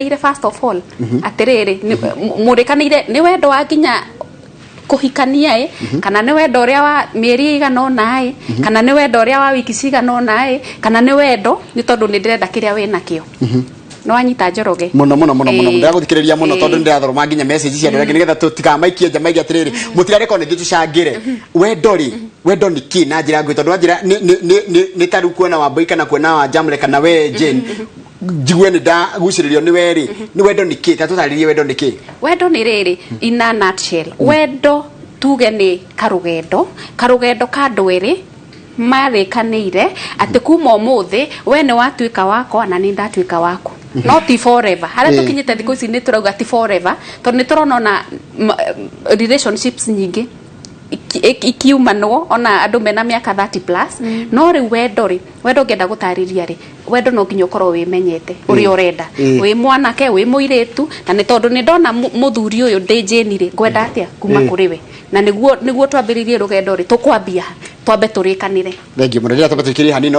First of all, atĩrĩrĩ, mũrĩkanĩire nĩ wendo wa nginya kũhikania ĩ, kana nĩ wendo ũrĩa wa mĩeri ĩigana ũna ĩ, kana nĩ wendo ũrĩa wa wiki cigana ũna ĩ, kana nĩ wendo nĩ tondũ nĩ ndĩrenda kĩrĩa wĩ nakĩo? Nĩ wanyita, Njoroge? Muno muno muno muno. Ndĩragũthikĩrĩria mũno tondũ nĩndĩrathoma nginya message cia andũ angĩ nĩgetha tũtikamaikie nja maige atĩrĩrĩ, mũtirareka ona ithuĩ tũcangĩre. Wendo rĩ, wendo nĩ kĩ na njĩra nguhĩ? Tondũ wanjĩra nĩ ta rĩu kuona Wambui kana kuona wa Jamle kana we Jane, njigue nĩ ndagucĩrĩrio nĩ we rĩ, nĩ wendo nĩ kĩ? Ta tũtarĩrie wendo nĩ kĩ. Wendo nĩ rĩrĩ, in a nutshell, wendo tuge nĩ karũgendo ka andũ erĩ marĩkanĩire atĩ kuma ũmũthĩ we nĩ watuĩka wakwa na nĩ ndatuĩka waku, no ti forever. Harĩa tũkinyĩte thikũ ici nĩ tũrauga ti forever, tondũ nĩ tũrona ona relationships nyingĩ ikiumanwo ona andũ mena mĩaka 30 plus. No rĩu wendo rĩ, wendo ngenda gũtarĩria rĩ, wendo no nginya ũkorwo wĩmenyete ũrĩa ũrenda, wĩ mwanake, wĩ mũirĩtu, na nĩ tondũ nĩ ndona mũthuri ũyũ ndĩ Jane rĩ, ngwenda atĩa kuma kũrĩ we, na nĩguo twambĩrĩrie rũgendo rĩ, tũkwambia twambe tũrĩkanĩre. Thengiũ mũno. Rĩrĩa twambe tũikĩrie hanini no